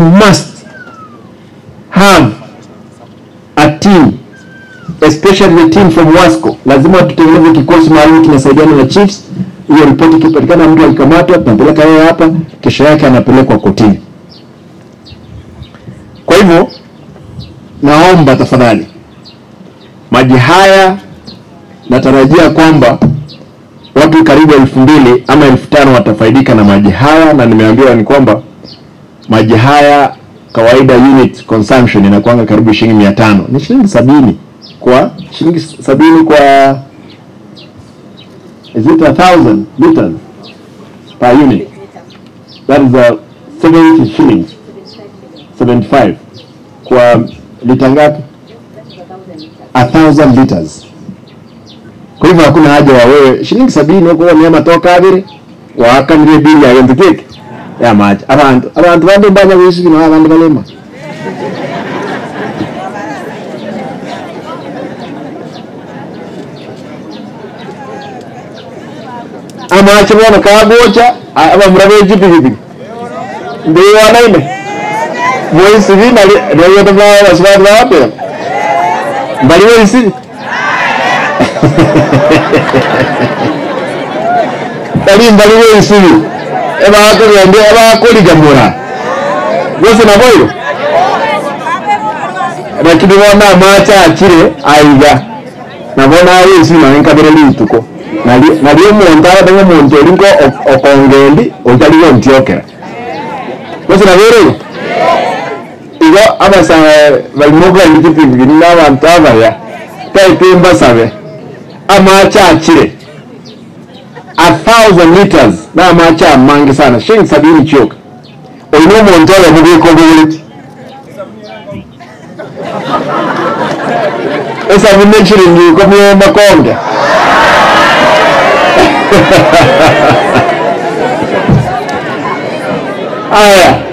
must have a team especially the team from Wasco. Lazima tutengeneze kikosi maalum kinasaidiana na chiefs. Hiyo ripoti ikipatikana, mtu akikamatwa, tunampeleka yeye hapa, kesho yake anapelekwa kotini. Kwa hivyo naomba tafadhali, maji haya natarajia kwamba watu karibu 2000 ama 5000 watafaidika na maji haya, na nimeambiwa ni kwamba maji haya kawaida unit consumption inakuanga karibu shilingi 500, ni shilingi 70 kwa shilingi 70 kwa is it 1000 liters per unit, that is a 70 shillings 75 kwa lita ngapi? 1000 liters. Kwa hivyo hakuna haja ya wewe shilingi 70 huko ni amatoka abiri wakanire bili ya gento keke ya maji abantu abantu bande mbanya gwisi bino abandi balema amache bono kagocha abamura bejipigipigi ndiwanaine moisibi nari nari basibati babapera mbari boisibi bari mbari boisibi ebakogende ebakorigamura gose naboiro lakini bona amache akire aiga nabo naye isi nonye nkabere rituko nari nari omonto abatenge omonto ori nko okongendi otari gontiokera gose nabere igo abasae barimo kogenda chipigipigi na abanto abaya taete mbasabe amache akire 1000 liters na amache amange sana shilingi 70 chioka oine omonto oyo mubika obogoreti esabuni shilingi 10 makonge aya.